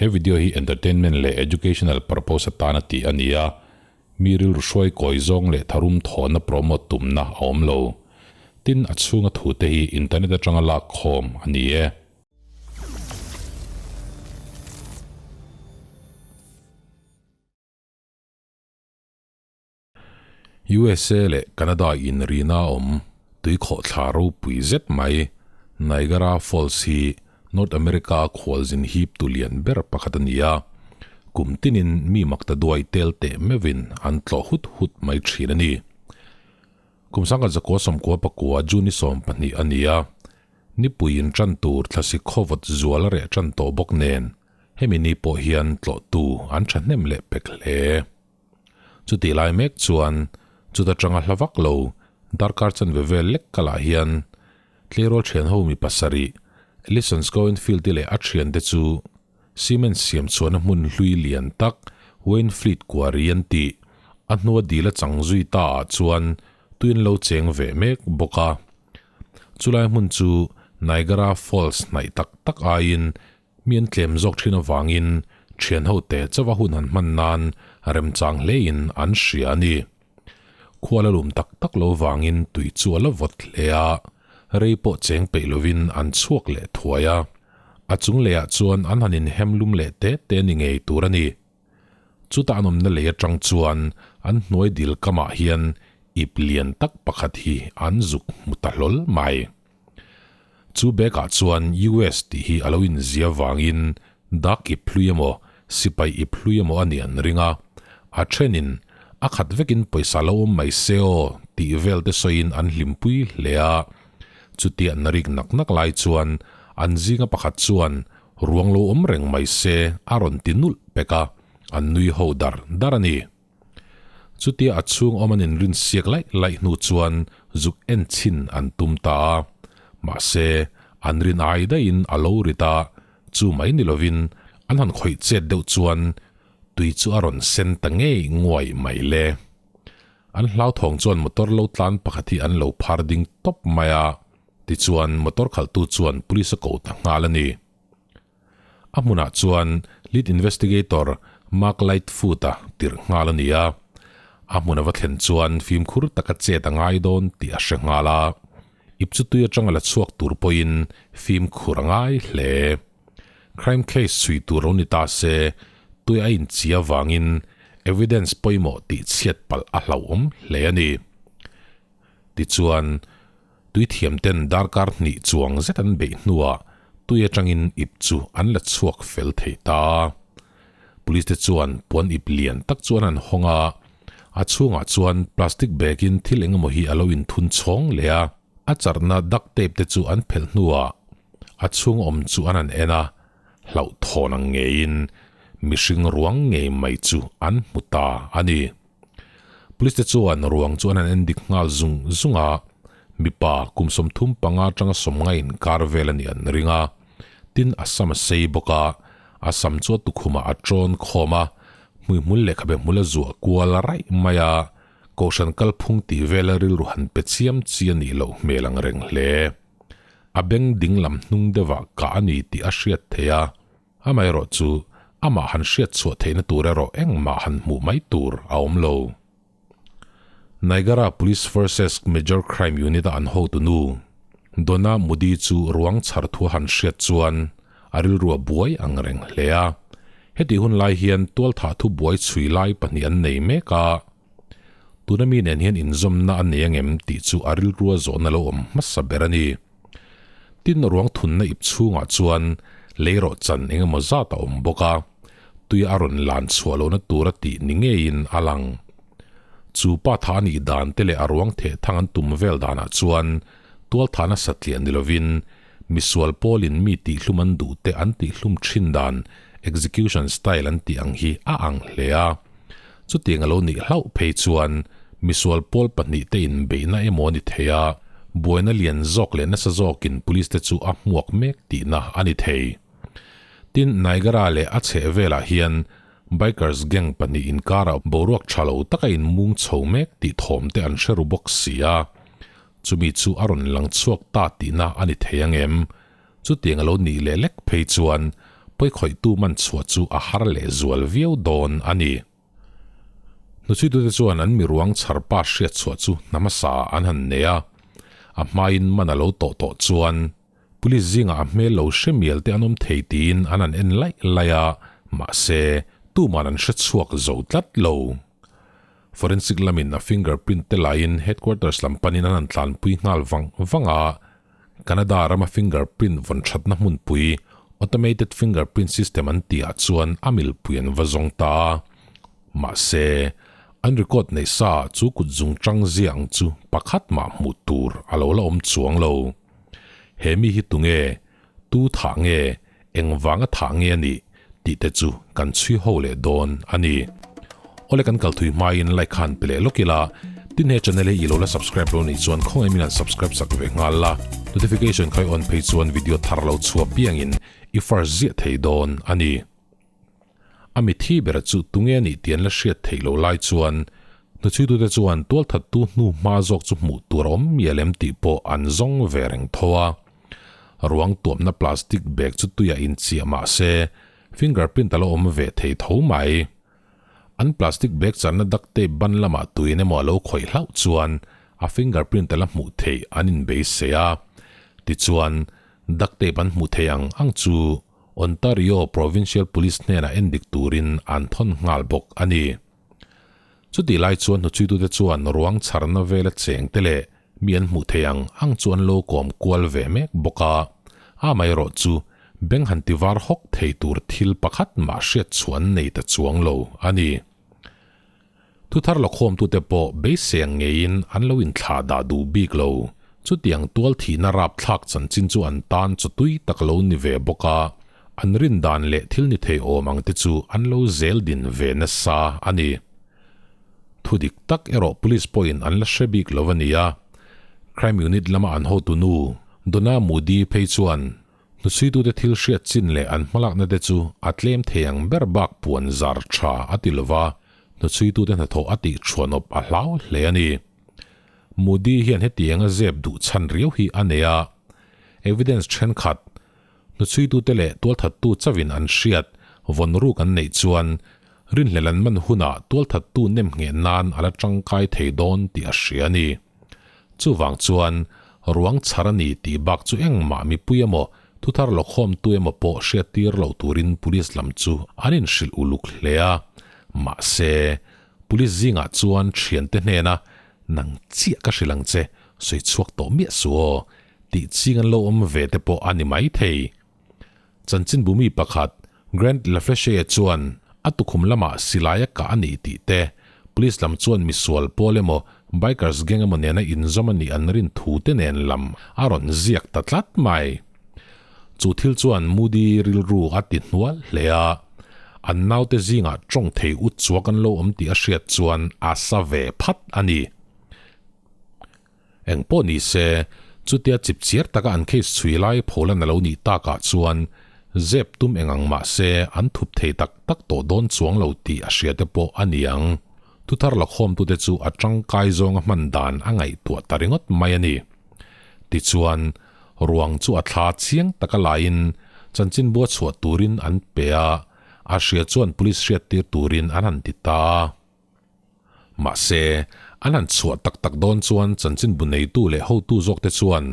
He video hi entertainment leh educational purpose atana tih a ni a, mi rilru hruai kawi zawng leh tharum thawhna promote tumna a awm lo. Tin, a chhunga thute hi internet atanga lak khawm a ni e. USA leh Canada inrina awm tuikhawhthla ropui zet mai Niagara Falls hi North America khualzin hip tu lian ber pakhat a ni a, kum tinin mi makta duai tel teh meuhin an tlawh hut hut mai thin a ni. Kum sangkhat zakua sawmkua pakua June ni 12 a ni a, nipuiin tan tur thlasik khawvawt zual a reh tan tawh bawk nen hemi ni pawh hian tlawhtu an thahnem leh pek hle. Chutih lai mek chuan chuta tanga hla vak lo darkar chanve vel lek kalah hian tleirawl thian ho mi pasarih Ellison Scoenfield te leh a thiante chu cement siam chhuahna hmun hlui lian tak Wayne Fleet Quarry an tih a hnua dil a chang zui ta ah chuan tuin lo cheng ve mek bawk a. Chulai hmun chu Niagara Falls hnaih tak tak aiin Mi an tlem zawk thin avangin thian hote chauha hun han hman nan remchang hlein an hria a ni. Khua la lum tak tak lo vangin tui chu a la vawt hle a, rei pawh cheng peih lovin an chhuak leh thuai a. A chung leiah chuan an han inhem lum leh te te ni ngei tur a ni. Chuta an awmna lei atang chuan an hnuai dil kamah hian ip lian tak pakhat hi an zuk hmu ta hlawl mai. Chu bag ah chuan US tih hi a lo inzia vangin dak ip hlui emaw, sipai ip hlui emaw a nih an ring a. A thenin a khat vekin pawisa lo awm mai se aw tih vel te sawiin an hlimpui hle a. Chutia an rik nak nak lai chuan an zinga pakhat chuan ruang lo awm reng mai se a rawn ti nulh pek a, an nui ho dar dar a ni. Chutia a chhung awm an inrin siak laih laih hnu chuan zuk en chhin an tum ta a. Mahse, an rin ai daihin a lo rit a, chu mai ni lovin an han khawih chet deuh chuan tui chu a rawn sen ta ngei nguai mai le. An hlauthawng chuan motor lo tlan pakhat hi an lo phar ding tawp mai a, tichuan motor khalhtu chuan police a ko ta nghal a ni. A hmunah chuan lead investigator Mark Lightfoot-a tirh nghal a ni a, a hmun a va thlen chuan fimkhur taka chet a ngai dawn tih a hre nghal a. Ip chu tui atanga la chhuak tur pawhin fimkhur a ngai hle. Crime case chhui tur lo ni ta se, tui a inchia vangin evidence pawimawh tih chhiat palh a hlauhawm hle a ni. Tichuan, tui thiamten darkar hnih chuang zet an beih hnuah tui atangin ip chu an la chhuak fel thei ta. Police te chuan puan ip lian tak chu an han hawng a, a chhungah chuan plastic bag in thil eng emaw hi a lo inthun chhawng leh a, a charhna duct tape te chu an phelh hnuah a chhung awm chu an han en a, hlauhthawn ang ngeiin mihring ruang ngei mai chu an hmu ta a ni. Police te chuan ruang chu an han en dik nghal zung zung a, mipa kum 35 atanga 50 inkar vel a nih an ring a, tin a sam a sei bawk a, a sam chu a tukhumah a tawn khawm a, hmuihmul leh khabe hmul a zuah kual raih mai a, kohhran kalphung tih vela rilru han pe chiam chi a nih loh hmel ang reng hle. A beng ding lam hnung deuhah kah a ni tih a hriat theih a, Amaherawh chu amah han hriat chhuah theihna tur erawh engmah han hmuh mai tur a awm lo. Niagara Police Forces Major Crime Unit-a an hotunu Donna Moody chu ruang chhar thu a han hriat chuan a rilru a buai ang reng hle a. Hetih hun lai hian tualthah thu buai chhui lai pahnih an nei mek a. Tuna mi nen hian inzawmna a nei angem tih chu a rilrua zawhna lo awm hmasa ber a ni. Tin ruang thunna ip chhungah chuan leirawh chan eng emaw zat a awm bawk a, tui a rawn lan chhuah lohna tura tih ni ngeiin a lang. Chu pa tha a nih dan te leh a ruang theh thang an tum vel danah chuan tualthahna satliah ni lovin misual pawlin mi tihhlum an duh te an tihhlum thin dan execution style an tih ang hi a ang hle a. Chutiang a lo nih hlauh phei chuan misual pawl pahnih te inbeihna emaw a ni thei a, buaina lian zawk leh nasa zawkin police te chu a hmuak mek tihna a ni thei. Tin, Niagara leh a chheh velah hian bikers gang pahnih inkarah boruak tha lo taka inmung chho mek tih thawm te an hre ru bawk si a, chumi chu a rawn lang chhuak ta tihna a ni thei ang em? Chutiang a lo nih leh lek phei chuan. pawikhawihtu man chhuah chu a har lehzual viau dawn a ni. Hnuchhuitute chuan an miruang chhar pa hriat chhuah chu hna hmasa an han nei a, a hmain man a lo tawh tawh chuan Police zingah a hmel lo hre mial te an awm thei tiin an han en laih laih a, mahse, tuman an hre chhuak zo tlat lo. Forensic lamin a fingerprint te laiin headquarters lam panin an han tlanpui nghal vang vang a, Canada rama fingerprint vawn thatna hmunpui automated fingerprint system an tihah chuan a milpui an va zawng ta a. Mahse, an record neih sa ah chu kut zung chang zia ang chu pakhat mah hmuh tur a lo la awm chuang lo. He mi hi tunge, tu thah nge, engvanga thah nge a nih tih te chu kan chhui ho leh dawn a ni. Awle kan kal thui hmain like khan pe leh lawk ila, tin he channel hi i lo la subscribe lo nih chuan khawngaih min han subscribe sak ve nghal la, notification kha i on phei chuan video thar lo chhuah piangin i first ziah thei dawn a ni. A mithi bera chu tunge a nih tih an la hriat theih loh lai chuan hnuchhuitute chuan tualthattu hnu hma zawk chu hmuh tur a awm mial em tih pawh an zawng ve reng tho a. Ruang tuamna plastic bag chu tuiah inchiah mah se fingerprint a la awm ve thei tho mai. An plastic bag charna duct tape ban lamah tuin emaw a lo khawih hlauh chuan a fingerprint a la hmuh theih an inbeisei a. Tichuan, duct tape an hmuh theih ang ang chu Ontario Provincial Police hnenah endik turin an thawn nghal bawk a ni. Chutih lai chuan hnuchhuitute chuan ruang chharna vela chengte leh mi an hmuh theih ang ang chu an lo kawm kual ve mek bawk a, amaherawh chu beng han ti var hawk thei tur thil pakhat mah hriat chhuah an nei ta chuang lo a ni. Thuthar lakhawmtute pawh beiseng ngeiin an lo inthlah dah duh bik lo. Chutiang tual thihna rapthlak chanchin chu an tan chaw tui tak lo ni ve bawk a, an rin dan leh thil ni thei awm ang te chu an lo zel din ve nasa a ni. Thu dik tak erawh police pawhin an la hre bik lo a nia. Crime Unit lama an hotunu Donna Moody phei chuan Hnuchhuitute thil hriat chin leh an hmalakna te chu a tlem thei ang ber bak puan zar tha a ti lova, hnuchhuitute hnathawh a tih chhuanawp a hlau hle a ni. Moody hian hetianga zep duh chhan riau hi a nei a, evidence thenkhat, hnuchhuitute leh tualthattu chauhin an hriat vawn ruk an neih chuan rinhlelh an man hunah tualthattu nemngheh nan a la tangkai thei dawn tih a hria a ni. Chuvang chuan, ruang chhar a ni tih bak chu engmah mipui emaw, thuthar lawkhawmtu emaw pawh hriattir lo turin police lam chu an inhrilh uluk hle a. Mahse, police zingah chuan thiante hnena nang chiah ka hrilh ang che, sawi chhuak tawh miah suh aw, tih ching an lo awm ve te pawh a ni maithei. Chanchinbu mi pakhat, Grant Lafleche chuan a tukhum lamah silai a kah a ni tih te, police lam chuan misual pawl emaw bikers gang emaw nena inzawm a nih an rin thu te nen lam a rawn ziak ta tlat mai. Chu thil chuan Moody rilru a ti hnual hle a, an naute zingah tawng thei ut chuak an lo awm tih a hriat chuan a sa ve phat a ni. Eng pawh ni se, chutia chipchiar taka an case chhui lai pholan a lo nih takah chuan zep tum eng ang mah se an thup thei tak tak tawh dawn chuang lo tih a hria te pawh a ni ang. Thuthar lakhawmtute chu a tangkai zawnga hman dan a ngaihtuah ta ringawt mai a ni. Tichuan, ruang chu a thla chiang taka laiin chanchinbua chhuah turin an pe a, a hria chuan police hriattir turin an han ti ta a. Mahse, an han chhuah tak tak dawn chuan chanchinbu neitu leh hotu zawkte chuan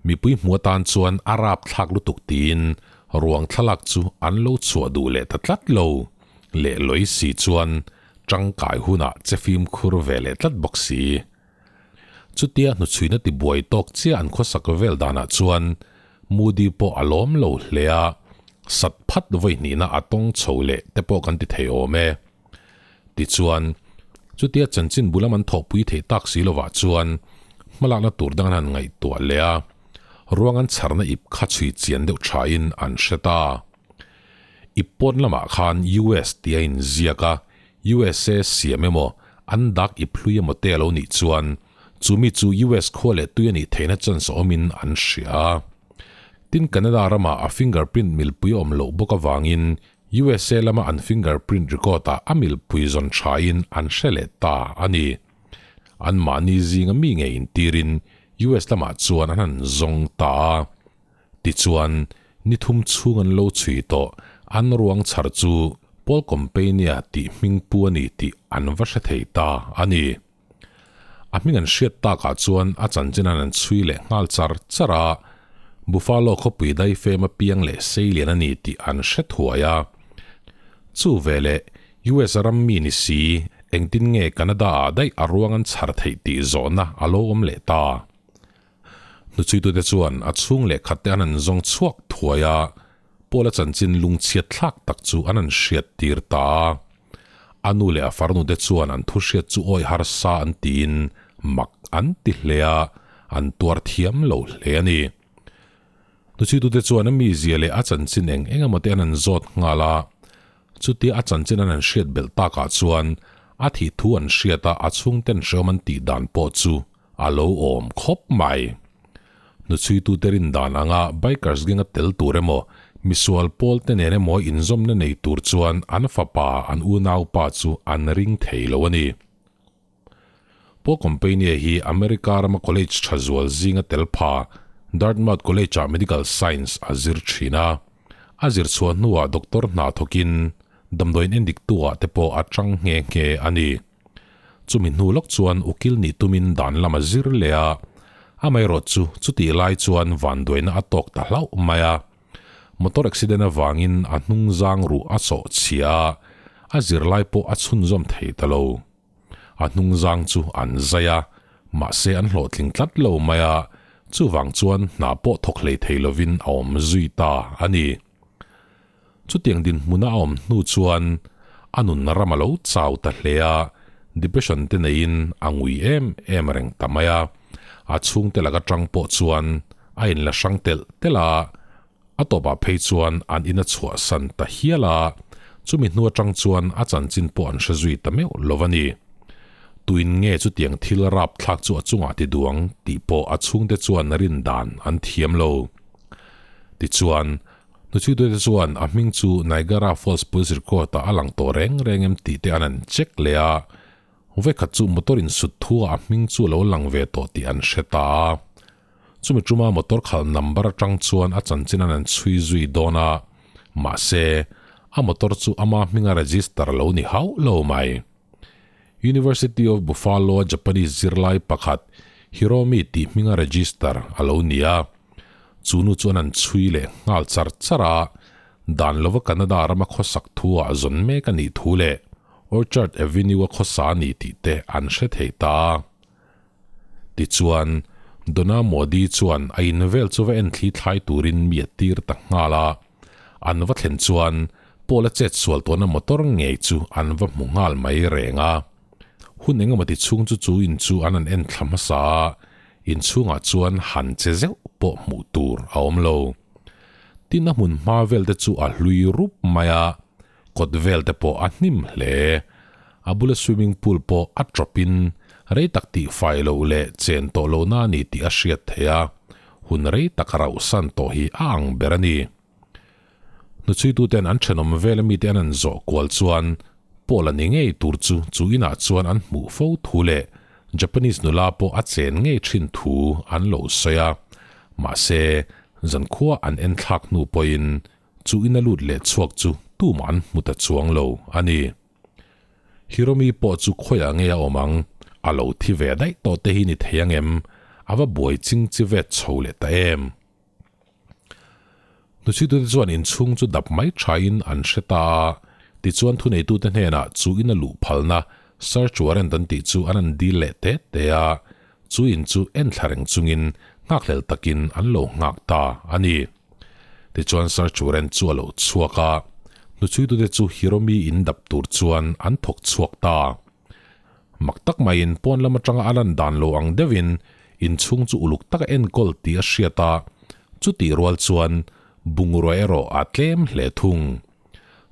mipui hmu atan chuan a rapthlak lutuk tiin ruang thlalak chu an lo chhuah duh leh ta tlat lo. Leh lawi si chuan tangkai hunah che fimkhur ve leh tlat bawk si. Chutia hnuchhuina tibuai tawk chiah an khawsak vel danah chuan Moody pawh a lawm lo hle a, sat phat vawi hnihna a tawng chho leh te pawh kan ti thei awm e. Tichuan, chutia chanchin bul lam an thawhpui theih tak si lovah chuan hmalakna tur dang an han ngaihtuah leh a, ruang an chharna ip kha chhui chian deuh thain an hre ta. Ip pawn lamah khan US tih a inziak a, USA siam emaw, an dak ip hlui emaw te a lo nih chuan chumi chu US khua leh tui a nih theihna chance awmin an hria a. Tin, Canada ramah a fingerprint milpui a awm loh bawk avangin USA lama an fingerprint record ah a milpui zawn thain an hre leh ta a ni. An mahni zinga mi ngei intirin US lamah chuan an han zawng ta a. Tichuan, ni thum chhung an lo chhui tawh. An ruang chhar chu Paul Compania tih hming pu a ni tih an va hre thei ta a ni. A hming an hriat takah chuan a chanchin an an chhui leh nghal char char a, Buffalo khawpui daifem a piang leh seilian a ni tih an hre thuai a. Chu veleh US ram mi ni si, engtin nge Canada ah daih a ruang an chhar theih tih zawhna a lo awm leh ta. Hnuchhuitute chuan a chhung leh khatte an an zawng chhuak thuai a, Paula chanchin lungchhiat thlak tak chu an an hriat tir ta a. A nu leh a farnute chuan an thu hriat chu awi harsa an tiin mak an ti hle a, an tuar thiam lo hle a ni. Hnuchhuitute chuan a mizia leh a chanchin eng eng emaw te an an zawt nghal a, chutia a chanchin an an hriat belh takah chuan a thih thu an hriat a, a chhungten hreawm an tih dan pawh chu A lo awm khawp mai. Hnuchhuitute rin dan anga bikers gang a tel tur emaw, misual pawl te nen emaw inzawmna nei tur chuan an fapa, an unaupa chu an ring thei lo a ni. Paul Compania hi America rama college tha zual zinga tel pha Dartmouth College-ah Medical Science a zir thin a. A zir chhuah hnuah doctor hna thawkin damdawiin endiktu-ah te pawh a tang nghe nghe a ni. Chumi hnu lawk chuan ukil nih tumin dan lam a zir leh a, amaherawh chu chutih lai chuan vanduaina a tawk ta hlauh mai a. Motor accident avangin a hnung zang ruh a chawh chhia a, a zirlai pawh a chhunzawm thei ta lo. A hnung zang chu an zai a, mahse an hlawhtling tlat lo mai a, chuvang chuan hna pawh thawk hlei thei lovin a awm zui ta a ni. Chutiang dinhmuna a awm hnu chuan a nun ram a lo chau ta hle a, depression te neiin a ngui em em reng ta mai a. A chhungte lak atang pawh chuan a inla hrang telh telh a, a tawpah phei chuan an in a chhuahsan ta hial a, chumi hnu atang chuan a chanchin pawh an hre zui ta meuh lo a ni. Tuin nge chutiang thil rapthlak chu a chungah ti duang tih pawh a chhungte chuan rin dan an thiam lo. Tichuan, Hnuchhuitute chuan a hming chu Niagara Falls Police Record-ah a lang tawh reng reng em tih te an an check leh a, vawikhat chu motor insut thu-ah a hming chu a lo lang ve tawh tih an hre ta a. Chumi tuma motor khalh number atang chuan a chanchin an an chhui zui dawn a, mahse, a motor chu ama hminga register lo ni hauh lo mai. University of Buffalo-a Japanese zirlai pakhat Hiromi tih hminga register a lo ni a. Chu nu chuan an chhui leh nghal char char a, dan lova Canada rama khawsak thu-ah zawn mek a nih thu leh Orchard Avenue-a khawsa a ni tih te an hre thei ta a. Tichuan, Donna Modi chuan a in vel chu va en thli thlai turin mi a tir ta nghal a. An va thlen chuan Paul-a chet sual tawhna motor ngei chu an va hmu nghal mai reng a. Hun engemaw ti chhung chu chu in chu an han en thla hmasa a, inchhungah chuan han che zeuh pawh hmuh tur a awm lo. Tin a hmun hma vel te chu a hlui rup mai a, kawt vel te pawh a hnim hle. A bula swimming pool pawh a tawpin rei tak tihfai loh leh chen tawh lohna a ni tih a hriat theih a, hun rei tak rauhsan tawh hi a ang ber a ni. Hnuchhuituten an thenawm vel amite an an zawh kual chuan Paul a ni ngei tur chu chu inah chuan an hmuh fo thu leh Japanese nula pawh a chen ngei thin thu an lo sawi a. Mahse, zankhua an en thlak hnu pawhin chu ina lut leh chhuak chu tumah an hmu ta chuang lo a ni. Hiromi pawh chu khawiah nge a awm ang? A lo thi ve daih tawh te hi ni thei ang em? A va buai ching chi vet chho leh ta em? Hnuchhuitute chuan inchhung chu dap mai thain an hre ta a, tichuan thuneitute hnenah chu in a luh phalna search warrant an tih chu an an dil leh te te a, chu in chu en thla reng chungin nghakhlel takin an lo nghak ta a ni. Tichuan search warrant chu a lo chhuak a, hnuchhuitute chu Hiromi in dap tur chuan an thawk chhuak ta. Mak tak maiin pawn lam atanga a lan dan lo ang deuhin inchhung chu uluk taka enkawl tih a hriat a, chutih rual chuan bungrua erawh a tlem hle thung.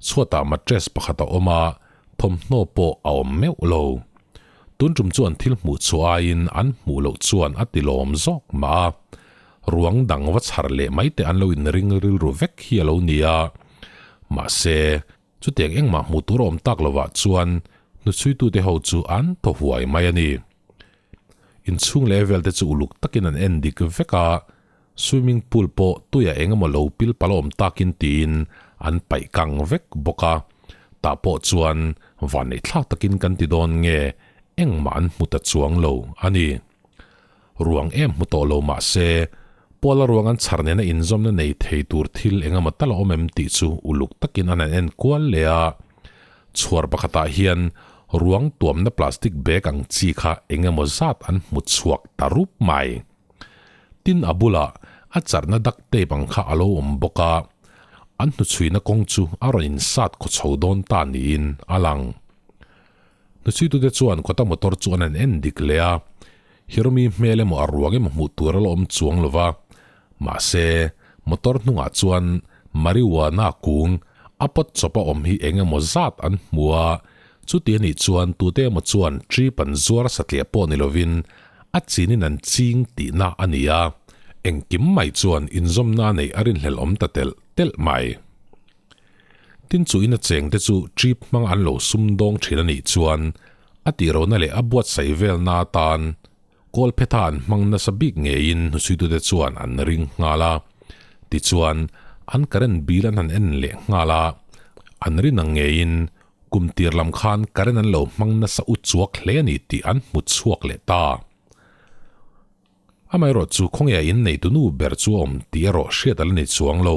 Chhuatah mattress pakhat a awm a, thawmhnaw pawh a awm meuh lo. Tun tum chuan thil hmuh chhuah aiin an hmuh loh chuan a ti lawm zawk mah a, ruang dang va chhar leh mai te an lo inring rilru vek hi a lo ni a, mahse, Chutiang engmah hmuh tur a awm tak lovah chuan hnuchhuitute ho chu an thaw huai mai a ni. Inchhung leh vel te chu uluk takin an en dik vek a, swimming pool pawh tuiah engemaw lo pil palh a awm takin tiin an paih kang vek bawk a, tah pawh chuan vanneihthlak takin kan ti dawn nge engmah an hmu ta chuang lo a ni. Ruang em hmu tawh lo mah se, Paula ruang an chhar nena inzawmna nei thei tur thil engemaw tal a awm em tih chu uluk takin an han en kual leh a. Chhuar pakhatah hian ruang tuamna plastic bag ang chi kha engemaw zat an hmu chhuak ta rup mai. Tin a bulah a charhna duct tape ang kha a lo awm bawk a, an hnuchhuina kawng chu a rawn insat khaw chho dawn ta niin a lang. Hnuchhuitute chuan kawta motor chu an han en dik leh a, Hiromi hmel emaw a ruang emaw hmuh tur a la awm chuang lo va, mahse motor hnungah chuan marijuana kung a pawt chawp a awm hi eng emaw zat an hmu a, chuti a nih chuan tute emaw chuan trip an zuar satliah pawh ni lovin a chinin an ching tihna a ni a, engkim mai chuan inzawmna a neih a rinhlelh awm ta telh telh mai. Tin chu ina cheng te chu trip hmang an lo sum dawng thin a nih chuan a tihrohna leh a buatsaih velna atan Kawlphetha an hmang nasa bik ngeiin hnusuitute chuan an ring nghal a. Tichuan an current bill an han en leh nghal a, an rin ang ngeiin kum tir lam khan current an lo hmang nasa u chuak hle a ni tih an hmu chhuak leh ta. Amaherawhchu khawnge a inneitu nu ber chu a awm tih erawh hriat a la ni chuang lo.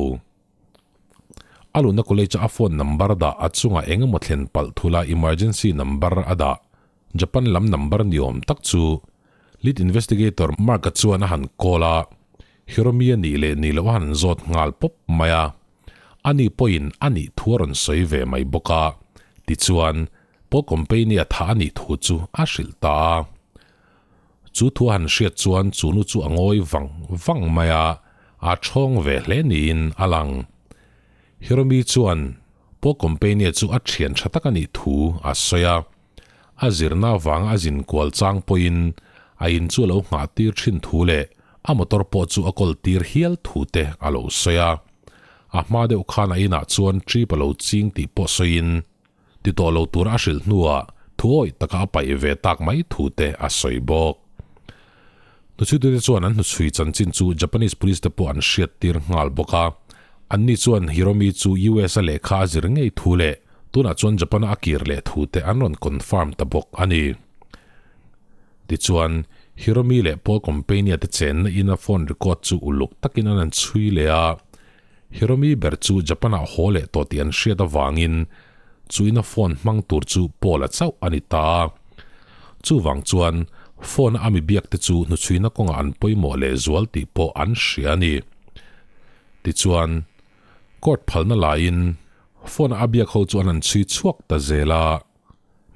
A luhna college a phone number dah a chungah eng emaw thlen palh thula emergency number a dah Japan lam number ni awm tak chu lead investigator Mark-a chuan a han call a, Hiromi a nih leh nih loh a han zawt nghal pawp mai a. Ani pawhin a nih thu a rawn sawi ve mai bawk a, tichuan Paul Company a thah a nih thu chu a hrilh ta a. Chu thu a han hriat chuan chu nu chu a ngawi vang vang mai a, a thawng ve hle niin a lang. Hiromi chuan Paul Compania chu a thian tha tak a nih thu a sawi a, a zirna avanga a zin kual chang pawhin a in chu a lo nghah tir thin thu leh a motor pawh chu a kawl tir hial thu te a lo sawi a. A hma deuh khan a inah chuan trip a lo ching tih pawh sawiin Ti tawh lo tur a hrilh hnuah thuawih taka a paih ve tak mai thu te a sawi bawk. Hnuchhuitute chuan an hnuchhui chanchin chu Japanese police te pawh an hriat tir nghal bawk a. Anni chuan Hiromi chu US a lehkha a zir ngei thu leh tunah chuan Japan a a kir leh thu te an rawn confirm ta bawk a ni. Tichuan, Hiromi leh Paul Compania te chenna in a phone record chu uluk takin an han chhui leh a. Hiromi ber chu Japan-ah haw leh tawh tih an hriat avangin chuin a phone hmang tur chu Paul-a chauh a ni ta a. Chuvang chuan phone-a a mi biak te chu hnuchhuina kawngah an pawimawh leh zual tih pawh an hria a ni. Tichuan, court phalna laiin phone-a a biak ho chu an han chhui chhuak ta zel a.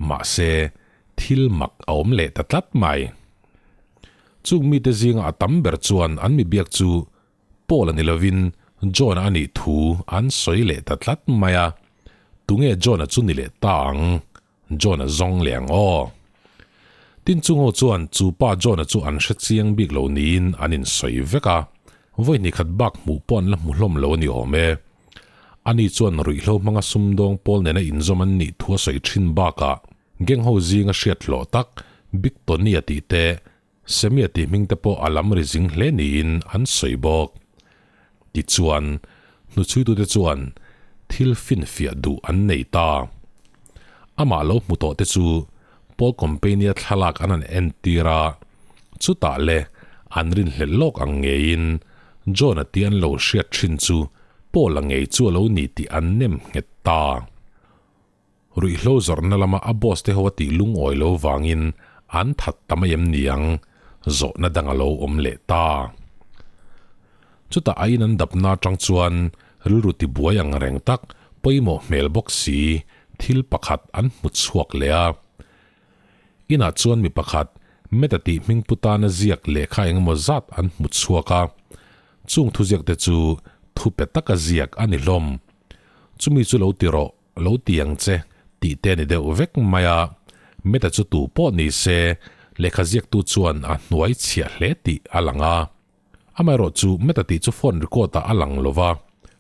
Mahse, thil mak a awm leh ta tlat mai. Chung mite zinga a tam ber chuan an mi biak chu Paul a ni lovin John-a a nih thu an sawi leh ta tlat mai a, tunge John-a chu ni leh ta ang? John-a zawng leh ang aw. Tin chungho chuan chu pa John-a chu an hre chiang bik lo niin an insawi vek a, vawi hnih khat bak hmuh pawh an la hmu hlawm lo a ni awm e. Ani chuan ruihhlo hmanga sumdawng Paul nena inzawm an nih thu a sawi thin bakah gang ho zinga hriat hlawh tak Big Tony-a tih te Semia tih hming te pawh a lam ri zing hle niin an sawi bawk. Tichuan, hnuchhuitute chuan thil finfiah duh an nei ta. Amah lo hmu tawh te chu Paul Compania thlalak an han entir a, chutah le an rinhlelh lawk ang ngeiin John-a tih an lo hriat thin chu Paul-a ngei chu a lo ni tih an nem nghet ta. Ruihhlo zawrhna lama a boss te ho a tih lungawi lo vangin an that ta mai em niang, zawhna dang a lo awm leh ta. Chutah a in an dapna atang chuan rilru tibuai ang reng tak, pawimawh hmel bawk si thil pakhat an hmu chhuak leh a. Inah chuan mi pakhat Meta tih hming pu tana ziak lehkha engemaw zat an hmu chhuak a, chung thuziak te chu thu pe taka ziak a ni hlawm. Chumi chu lo ti rawh. Lo ti ang che tih te a ni deuh vek mai a, Meta chu tu pawh ni se lehkha ziaktu chuan a hnuai chhiah hle tih a lang a. Amaherawh chu Meta tih chu phone record ah a lang lo va,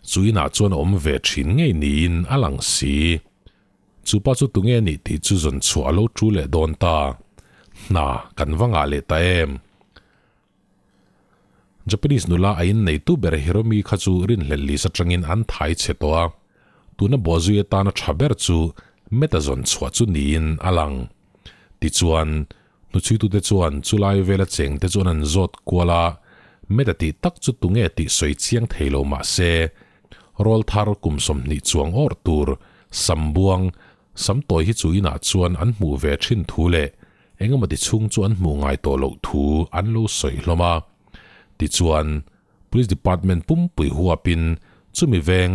chu inah chuan a awm ve thin ngei niin a lang si. Chu pa chu tunge a nih tih chu zawn chhuah a lo tul leh dawn ta. Hna kan va ngah leh ta em? Japanese nula a inneitu ber Hiromi kha chu rinhlelh list atangin an thai chhe tawh a. Tuna bawhzui atana tha ber chu Meta zawn chhuah chu niin a lang. Tichuan, hnuchhuitute chuan chulai vela chengte chuan an zawt kual a, Meta tih tak chu tunge tih sawi chiang thei lo mah se, rawl thar kum 20 chuang awrh tur Sambuang Samtawi hi chu inah chuan an hmuh ve thin thu leh engemaw ti chhung chu an hmuh ngai tawh loh thu an lo sawi hlawm a. Tichuan, Police Department pumpui huapin chumi veng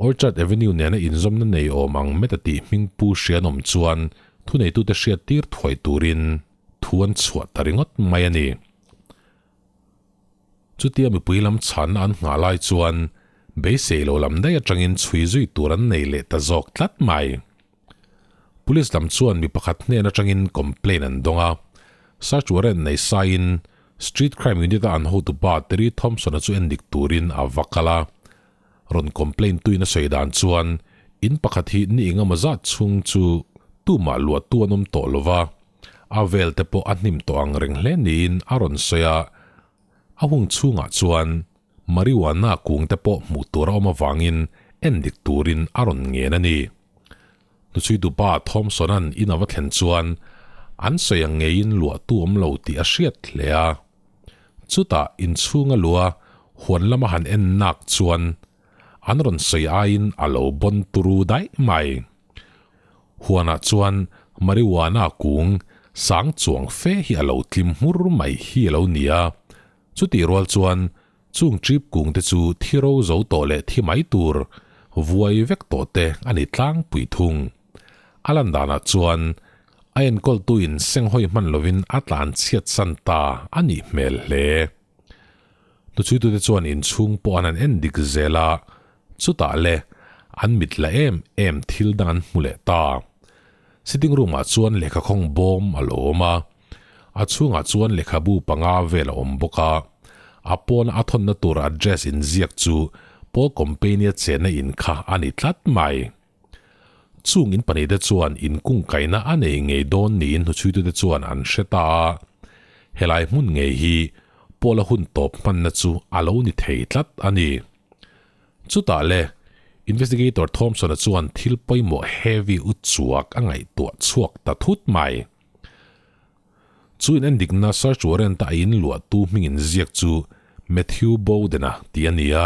Orchard Avenue nena inzawmna nei awm ang Meta tih hmingpu hria an awm chuan thuneitute hriat tir thuai turin thu an chhuah ta ringawt mai a ni. Chutia mipui lam chhanna an nghah lai chuan beisei lo lam daih atangin chhui zui tur an nei leh ta zawk tlat mai. Police lam chuan mi pakhat hnen atangin complaint an dawng a, search warrant nei saiin Street Crime Unit-a an hotupa Terry Thompson-a chu endik turin a va kal a. Rawn complaint tuin a sawi dan chuan in pakhat hi ni engemaw zat chhung chu tumah luahtu an awm tawh lova, A vel te pawh a hnim tawh ang reng hle niin a rawn sawi a, a hung chhungah chuan marijuana kung te pawh hmuh tur a awm avangin en dik turin a rawn ngen a ni. Hnuchhuitupa Thompson-a'n in a va thlen chuan an sawi ang ngeiin luahtu awm lo tih a hriat hle a. Chutah inchhunga lua huan lama han en nak chuan an rawn sawi aiin a lo bawn turu daih mai. Huanah chuan marijuana kung sang chuang fe hi a lo tlim hmur mai hi a lo ni a. Chutih rual chuan chung trip kung te chu thi ro zo tawh leh thi mai tur vuai vek tawh te a ni tlangpui thung. A lan danah chuan a enkawltuin senghawi hman lovin a tlan chhiat san ta a nih hmel hle. Hnuchhuitute chuan inchhung pawh an han en dik zel a, chutah le an mit la em em thil dang an hmu leh ta. Sitting room ah chuan lehkha khawng bawm a lo awm a, a chhungah chuan lehkhabu panga vel a awm bawk a. A pawna a thawnna tur address inziak chu Paul Company-a chenna in kha a ni tlat mai. Chung in pahnihte chuan inkungkaihna a nei ngei dawn niin hnuchhuitute chuan an hre ta a, helai hmun ngei hi Paula hun tawp hmanna chu a lo ni thei tlat a ni. Chutah le, Investigator Thompson-a chuan thil pawimawh heavy u chuak a ngaihtuah chhuak ta thut mai. Chu in endikna search warrant-a a inluahtu hming inziak chu Matthew Bowden-a tih a ni a.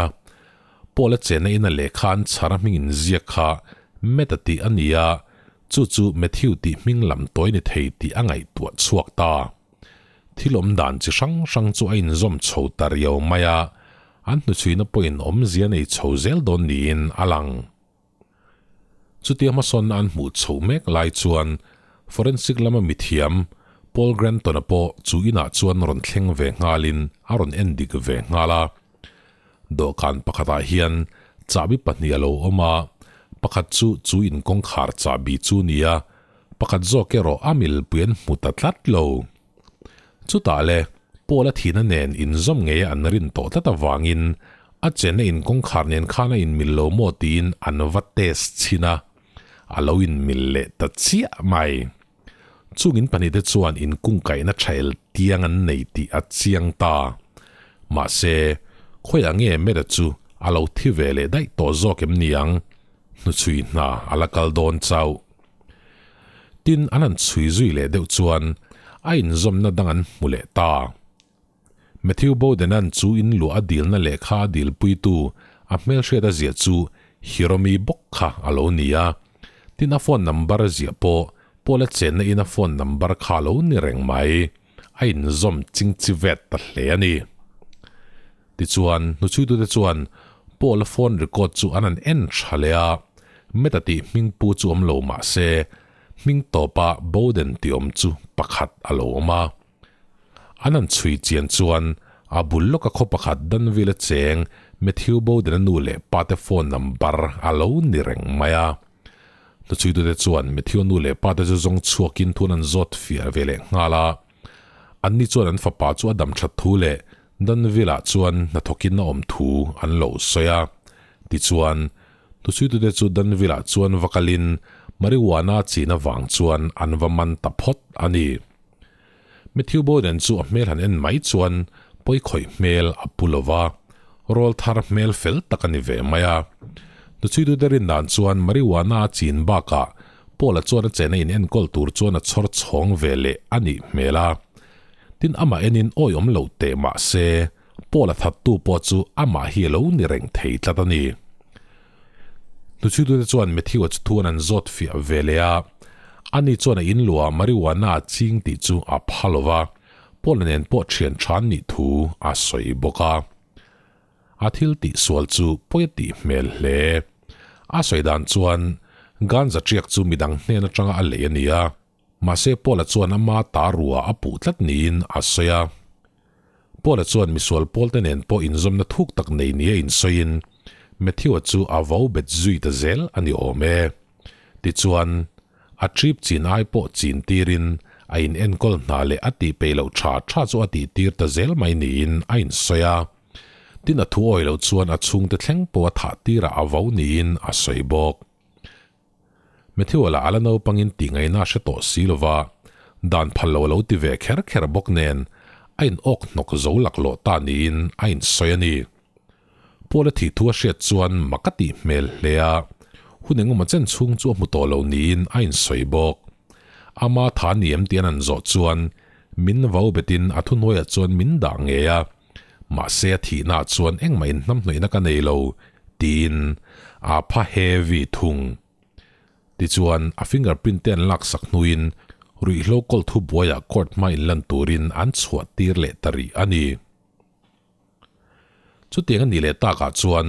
Paul-a chenna ina lehkha an chhara hming inziak kha Matt-a tih a ni a, chu chu Matthew tih hming lam tawi ni thei tih a ngaihtuah chhuak ta. Thil awm dan chi hrang hrang chu a inzawm chho ta riau mai a, an hnuchhuina pawhin awmzia nei chho zel dawn niin a lang. Chutia hmasawnna an hmuh chhoh mek lai chuan forensic lama mithiam Paul Granton-a pawh chu inah chuan rawn thleng ve nghalin a rawn en dik ve nghal a. Dawhkan pakhatah hian chahbi pahnih a lo awm a, pakhat chu chu in kawngkhar chahbi chu ni a, pakhat zawk erawh a milpui an hmu ta tlat lo. Chutah le, Paul-a thihna nen inzawm ngeia an rin tawh tlat avangin a chenna in kawngkhar nen khan a inmil lo maw tiin an va test chhin a, a lo inmil leh ta chiah mai. Chung in pahnihte chuan inkungkaihna thael tiang an nei tih a chiang ta. Mahse, khawiah nge Mera chu a lo thi ve leh daih tawh zawk em ni ang? Hnuchhui hna a la kal dawn chauh. Tin, an han chhui zui leh deuh chuan a inzawmna dang an hmu leh ta. Matthew Bowden-a'n chu in luah a dilna lehkha a dilpuitu a hmelhriat a ziah chu Hiromi bawk kha a lo ni a. Tin, a phone number a ziah pawh Paul-a chenna in a phone number kha a lo ni reng mai. A inzawm chingchi vet ta hle a ni. Tichuan, hnuchhuitute chuan Paul-a phone record chu an han en tha leh a, Meta tih hming pu chu awm lo mah se, hming tawpa Bowden tih awm chu pakhat a lo awm a. An han chhui chian chuan a bul lawka khaw pakhat Danville-a cheng Matthew Bowden-a nu leh pate phone number a lo ni reng mai a. Hnuchhuitute chuan Matthew-a nu leh pate chu zawng chhuakin thun an zawt fiah ve leh nghal a. Anni chuan an fapa chu a dam that thu leh Danville-ah chuan hnathawkin a awm thu an lo sawi a. Tichuan, hnuchhuitute chu Danville-ah chuan va kalin marijuana chin avang chuan an va man ta phawt a ni. Matthew Bowden chu a hmel han en mai chuan pawikhawih hmel a pu lo va, rawl thar hmel fel tak a ni ve mai a. Hnuchhuitute rin dan chuan marijuana a chin bakah Paul-a chuan a chena in enkawl tur chuan a chhawr chhawng ve leh a nih hmel a. Tin amah enin awihawm lo teh mah se, Paul-a thattu pawh chu amah hi a lo ni reng thei tlat a ni. Hnuchhuitute chuan Matthew-a chu thuan an zawt fiah ve leh a, ani chuan a inluah marijuana a ching tih chu a pha lo va, Paul-a nen pawh thian tha an nih thu a sawi bawk a. A thil tih sual chu pawi a tih hmel hle. A sawi dan chuan ganja tiak chu midang hnen atanga a lei a ni a, mahse Paul-a chuan ama ta rua a puh tlat niin a sawi a. Paul-a chuan misual pawlte nen pawh inzawmna thuk tak nei nia insawiin Matthew-a chu a vo bet zui ta zel a ni awm e. Tichuan, a trip chin ai pawh chin tirin a in enkawl hna leh a tih peih loh tha tha chu a tih tir ta zel mai niin a insawi a. Tin a thu awi loh chuan a chhungte thleng pawh a thah tirah a vo niin a sawi bawk. Matthew-a lah a la naupangin tih ngaihna a hre tawh si lova, dan phal lo a lo ti ve kher kher bawk nen a in awk hnawk zo laklawh ta niin a insawi a ni. Paul a thih thu a hriat chuan mak a tih hmel hle a, hun engemaw chen chhung chu a hmu tawh lo niin a insawi bawk. Ama tha ni em tih an han zawh chuan min vau betin a thuhnuaiah chuan min dah ngei a, mahse a thihnaah chuan engmah inhnamhnawihna ka nei lo tiin a pha heavy thung. Tichuan a fingerprint te an laksak hnuin ruihhlo kawl thubuaiah court hma inlan turin an chhuah tir leh ta rih a ni. Chutiang a nih leh takah chuan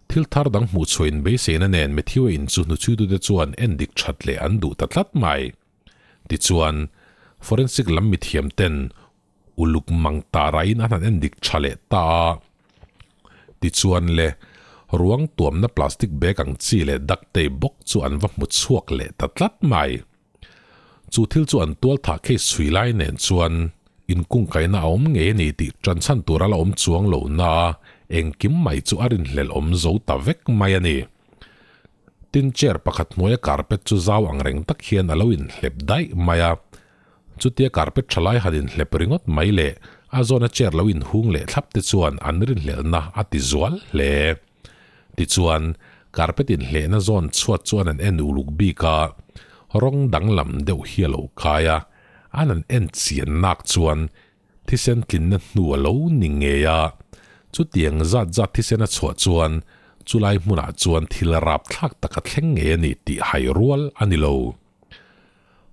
thil thar dang hmuh chhuahin beiseina nen Matthew-a in chu hnuchhuitute chuan en dik that leh an duh ta tlat mai. Tichuan, forensic lam mithiam ten uluk mang ta raiin an han en dik tha leh ta a. Tichuan le, ruang tuamna plastic bag ang chi leh duct tape bawk chu an va hmu chhuak leh ta tlat mai. Chu thil chu an tual thah case chhui lai nen chuan inkungkaihna a awm ngei a ni tih tan chhan tur a la awm chuang lo na a, engkim mai chu a rinhlelh awm zo ta vek mai a ni. Tin chair pakhat hnuaia carpet chu zau ang reng tak hian a lo inhlep daih mai a, chutia carpet tha lai han inhlep ringawt mai leh a zawna chair lo inhung leh thlap te chuan an rinhlelhna a ti zual hle. Tichuan, carpet inhlehna zawn chhuat chuan an en uluk bik a, rawng danglam deuh hi a lo kai a, an an en chian nak chuan thisen tlinna hnu a lo ni ngei a, chutiang zat zat thisen a chhuah chuan chulai hmunah chuan thil rapthlak tak a thleng ngei a ni tih hai rual a ni lo.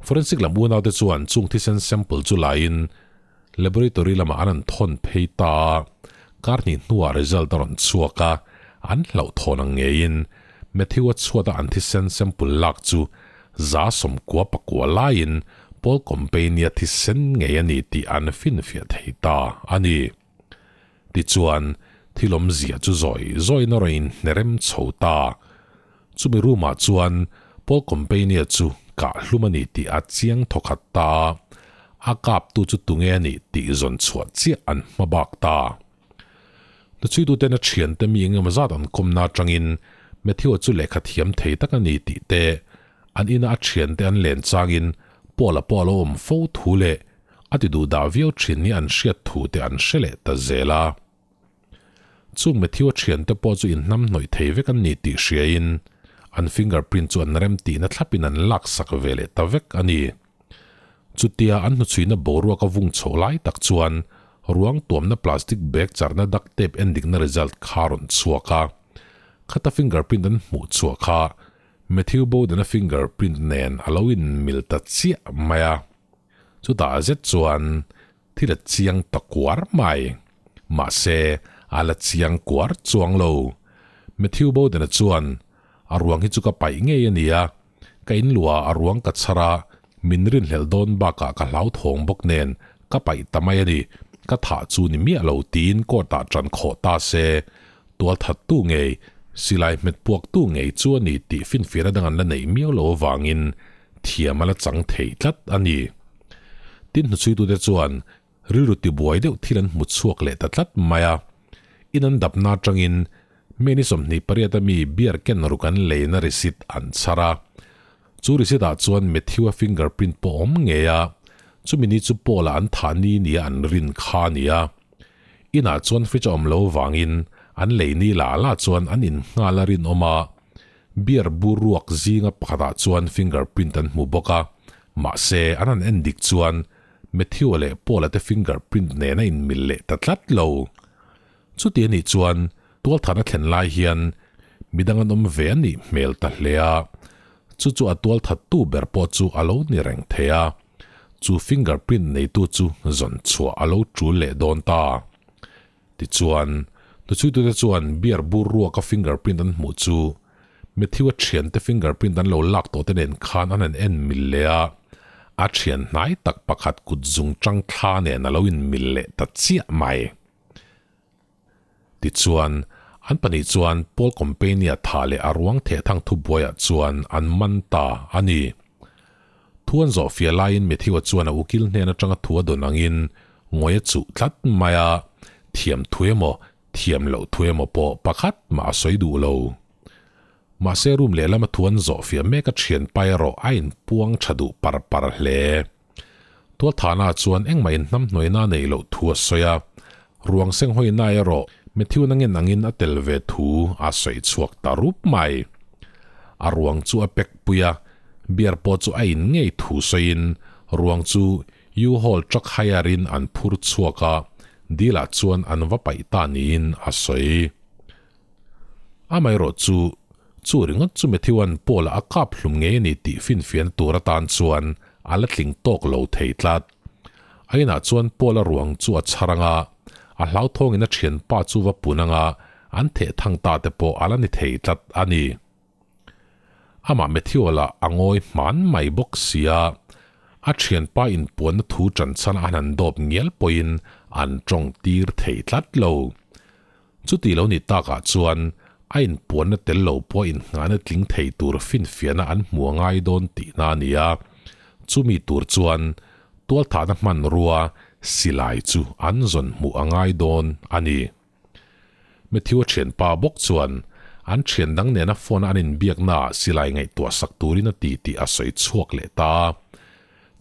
Forensic lam unaute chuan chung thisen sample chu laiin laboratory lamah an an thawn phei ta a, kar hnih hnuah result a rawn chhuak a, an hlauhthawn ang ngeiin Matthew-a chhuata an thisen sample lak chu 190 pakua laiin Paul Company-a thisen ngei a ni tih an finfiah thei ta a ni. Tichuan, thil awmzia chu zawi zawiin a rawn inhnerem chho ta. Chumi room-ah chuan Paul Compania chu kah hlum a ni tih a chiang thawkhat ta a, a kaptu chu tunge a nih tih zawn chhuah chiah an hma bak ta. Hnuchhuituten a thiante mi engemaw zat an kawmna atangin Matthew-a chu lehkha thiam thei tak a ni tih te, an ina a thiante an len changin Paul-a pawh a lo awm fo thu leh a ti duh dah viau thin ni an hriat thu te an hre leh ta zel a. Chung Matthew-a thiante pawh chu inhnamhnawih thei vek an ni tih hriain an fingerprint chu an rem tihna thlapin an laksak ve leh ta vek a ni. Chutia an hnuchhuina boruak a vung chhoh lai tak chuan ruang tuamna plastic bag charna duct tape endikna result kha a rawn chhuak a. Khata fingerprint an hmuh chhuah kha Matthew Bowden-a fingerprint nen a lo inmil ta chiah mai a. Chutah zet chuan Thil a chiang ta kuar mai. Mahse, a la chiang kuar chuang lo. Matthew Bowden-a chuan, A ruang hi chu ka paih ngei a nia. Ka inluah a ruang ka chhar a, min rinhlelh dawn bakah ka hlauthawng bawk nen ka paih ta mai a ni. Ka thah chu ni miah lo tiin court-ah ṭan khawh ta se. Tualthattu ngei, silai hmet puaktu ngei chu a ni tih finfiahna dang an la neih miau lo avangin thiam a la chang thei tlat a ni. Tin hnuchhuitute chuan rilru tibuai deuh thil an hmu chhuak leh ta tlat mai a. In an dapna atangin May ni 28 a mi beer ken ruk an leina receipt an chhar a. Chu receipt ah chuan Matthew-a fingerprint pawh awm ngei a, chumi ni chu Paul-a an thah ni nia an rin kha a ni a. Inah chuan fridge a awm lo vangin an lei ni lah lah chuan an in nghal a rinawm a. Beer bur ruak zinga pakhatah chuan fingerprint an hmu bawk a, mahse an han en dik chuan Matthew-a leh Paul-a te fingerprint nen a inmil leh ta tlat lo. Chuti a nih chuan tualthahna thlen lai hian midang an awm ve a nih hmel ta hle a, chu chu a tualthattu ber pawh chu a lo ni reng thei a, chu fingerprint neitu chu zawn chhuah a lo tul leh dawn ta. Tichuan, hnuchhuitute chuan beer bur ruaka fingerprint an hmuh chu Matthew-a thiante fingerprint an lo lak tawhte nen khan an han en mil leh a, a thian hnai tak pakhat kut zung chang thla nen a lo inmil leh ta chiah mai. Tichuan, an pahnih chuan Paul Company-a thah leh a ruang thehthang thubuaiah chuan an man ta a ni. Thu an zawh fiah laiin Matthew-a chuan a ukil hnen atanga thu a dawn angin ngawi a chuh tlat mai a, thiam thu emaw, thiam loh thu emaw pawh pakhat mah a sawi duh lo. Mahse room lehlam a thu an zawh fiah mek a thian pa erawh a inpuang tha duh par par hle. Tualthahna chuan engmah inhnamhnuaina a neih loh thu a sawi a, ruang senghawina erawh Matthew nangin angin a tel ve thu a sawi chhuak ta rup mai. A ruang chu a pack pui a, beer pawh chu a in ngei thu sawiin ruang chu U-Haul truck hire in an phur chhuak a, dil ah chuan an va paih ta niin a sawi. Amaherawh chu, chu ringawt chu Matthew-a'n Paul-a a kap hlum ngei a ni tih finfiahna tur atan chuan a la tling tawk lo thei tlat. A inah chuan Paul-a ruang chu a chhar ang a, a hlauthawngin a thianpa chu va pun ang a, an theh thang ta te pawh a la ni thei tlat a ni. Amah Matthew-a lah a ngawi hman mai bawk sia, a thianpa inpuanna thu ṭanchhan a han dawp ngial pawhin an ṭawng tir thei tlat lo. Chuti lo ni takah chuan a inpuanna tel lo pawh innghahna tling thei tur finfiahna an hmu a ngai dawn tihna a ni a, chumi tur chuan tualthahna hmanrua silai chu an zawn hmuh a ngai dawn a ni. Matthew-a thianpa bawk chuan an thian dang nena phone a an inbiaknaah silai ngaihtuah sak turin a ti tih a sawi chhuak leh ta a.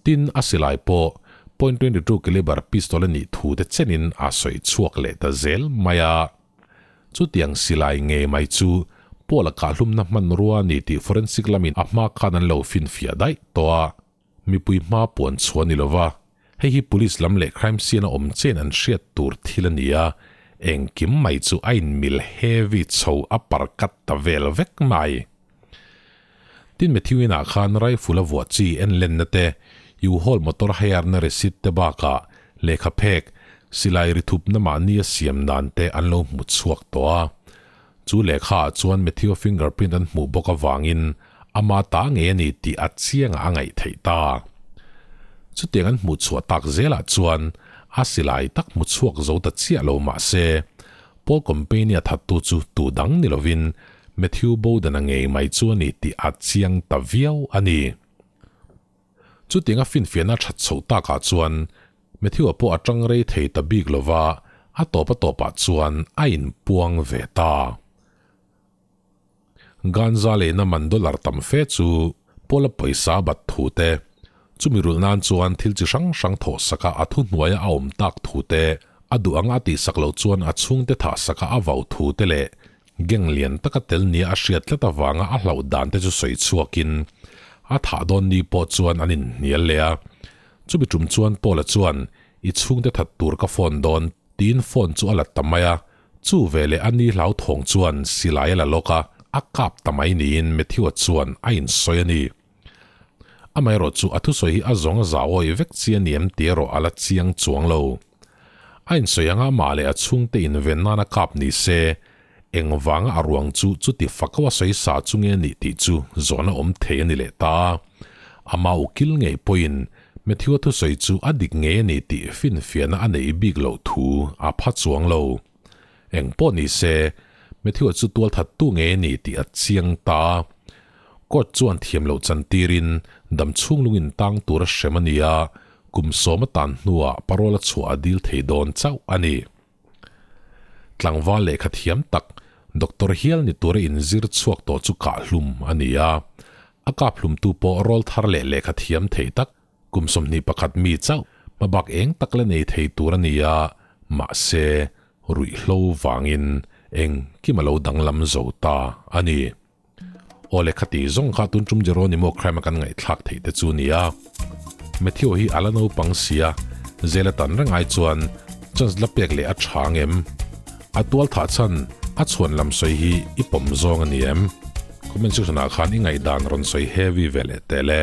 Tin, a silai pawh .22 caliber pistol a nih thu te chenin a sawi chhuak leh ta zel mai a. Chutiang silai ngei mai chu Paul-a kahhlumna hmanrua a ni tih forensic lamin a hma khan an lo finfiah daih tawh a. Mipui hma puan chhuah a ni lova, hei hi police lam leh crime scene a awm chen an hriat tur thil a ni a, engkim mai chu a inmil heavy chho a parkat ta vel vek mai. Tin Matthew inah khan rifle a vuah chi en lenna te, U-Haul motor hire na receipt te bakah lehkha phek, silai ri thupna mahni a siam dan te an lo hmu chhuak tawh a. Chu lehkha ah chuan Matthew a fingerprint an hmuh bawk avangin ama ta ngei a ni tih a chiangah a ngaih theih ta. Chutiang an hmuh chhuah tak zelah chuan a silai tak hmu chhuak zo ta chiah lo mahse Paul Company a thattu chu tu dang ni lovin Matthew Bowden-a ngei mai chu a ni tih a chiang ta viau a ni. Chutianga finfiahna that chhoh takah chuan Matthew-a pawh a tang rei thei ta bik lova, a tawp a tawpah chuan a inpuang ve ta. Ganza leina man dollar tam fe chu Paul-a pawisa a bat thu te, chumi rulh nan chuan thil chi hrang hrang thawh saka a thuhnuaia a awm tak thu te, a duh anga a tihsak loh chuan a chhungte thah saka a vau thu te leh gang lian taka tel nia a hriat tlat avanga a hlauh dan te chu sawi chhuakin a thah dawn ni pawh chuan an inhnial leh a. Chumi tum chuan Paul-a chuan, I chhungte that tur ka phone dawn, tiin phone chu a la ta mai a. Chu veleh a ni hlauthawng chuan silai a la lawk a, a kap ta mai niin Matthew-a chuan a insawi a ni. Amaherawh chu a thusawi hi a zawng a za awih vek chi a ni em tih erawh a la chiang chuang lo. A insawi anga amah leh a chhungte inven nana kap ni se, engvanga a ruang chu chuti fako a sawi sa chu nge nih tih chu zawhna awm thei a ni leh ta. Ama ukil ngei pawhin Matthew-a thusawi chu a dik ngei a ni tih finfiahna a neih bik loh thu a pha chuang lo. Eng pawh ni se, Matthew-a chu tualthattu ngei a ni tih a chiang ta. Court chuan thiam loh chantirin dam chhung lungin tang tur a hrem a ni a, kum sawm a tan hnuah parole a chhuah a dil thei dawn chauh a ni. Tlangval lehkha thiam tak, Doctor hial ni tura inzir chhuak tawh chu kah hlum a ni a. A kap hlumtu pawh rawl thar leh lehkha thiam thei tak, kum 21 mi chauh, hmabak eng tak la nei thei tur a ni a, mahse, ruihhlo vangin engkim a lo danglam zo ta a ni. Aw le khati zawng kha tun tum Jeronimo crime a kan ngaihthlak theih te chu nia. Matthew hi a la naupang sia, zel a tan reng ai chuan chance la pek leh a tha ang em? A tual thah chhan a chhuan lam sawi hi i pawm zawng a ni em? Comment section ah khan i ngaihdan rawn sawi heavy ve leh teh le.